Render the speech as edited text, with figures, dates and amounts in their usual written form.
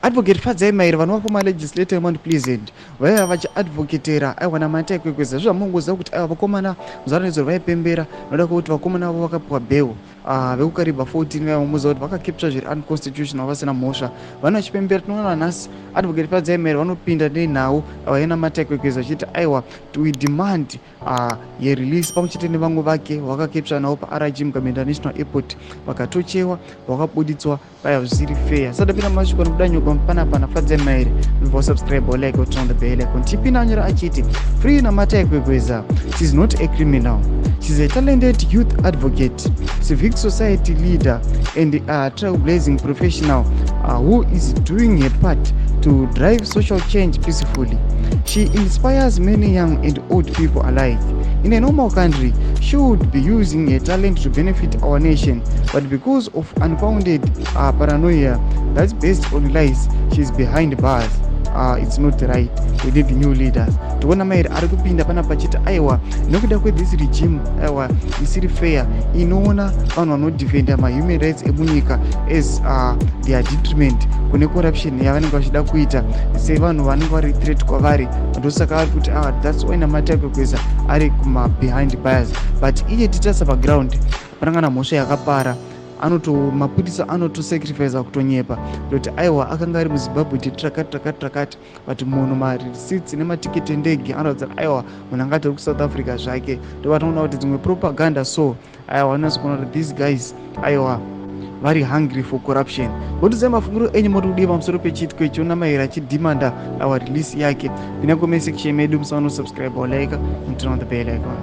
Advocate Fadzai Mahere, vanova former legislator weMount Pleasant, vaiva vachiadvocatera aiwa Namatai Kwekweza. Zvamungoziva kuti aiwa vakomana muzvaranidzo vaipembera noda kwekuti vakomana vavo vakapiwa bail, vekuKariba 14, vaiva muziva kuti vakacapture zviri unconstitutional vasina mhosva. Vano vachipembera. Tinoona nhasi Advocate Fadzai Mahere vanopinda nenhau vainamatai Kwekweza vachiti aiwa, we demand yerelease pamwe chete nevamwe vake vakacapture navo paRG Mugabe International Airport, vakatochewa, vakabuditswa paya zvisiri fair. Sadapinda mashoko nokuda nyogwa panapa naFadzai Mahere, unobva usubscribe, like, turn on the bell icon. Tipinda anyora achiti, "Free Namatai Kwekweza. She's not a criminal. She's a talented youth advocate, civic society leader and a trailblazing professional who is doing her part to drive social change peacefully. She inspires many young and old people alike. In a normal country, she would be using her talent to benefit our nation, but because of unfounded paranoia that's based on lies, she's behind bars. It's not right. We need new leaders." Tikuona Mahere ari kupinda panapa achiti aiwa, nekuda kwethis regime, aiwa, isiri fair, inoona vanhu vanodefenda mahuman rights emunyika as their detriment kune corruption yavanenge vachida kuita, sevanhu vanenge vari threat kwavari. Ndosaka ari kuti that's why Namatai Kwekweza ari kuma behind bars. But iye titarisa paground, hapana kana mhosva yakapara. Anoto mapurisa anotosacrifica kutonyepa kuti aiwa, akanga ari muZimbabwe tirakati rakati rakati, but munhu mareceipts nematiketi endege anoratidza kuti aiwa, munhu anga atori kuSouth Africa zvake. Ndovatoona kuti dzimwe propaganda, so aiwa, vanonyatso kuona kuti these guys, aiwa, vari hungry for corruption. Ngotiziva mafungiro enyu, muri kudii pamusoro pechiitiko ichi? Mahere achidemanda our release yake. Pinda comment section medu, musaona subscribe or like and turn on the bell icon.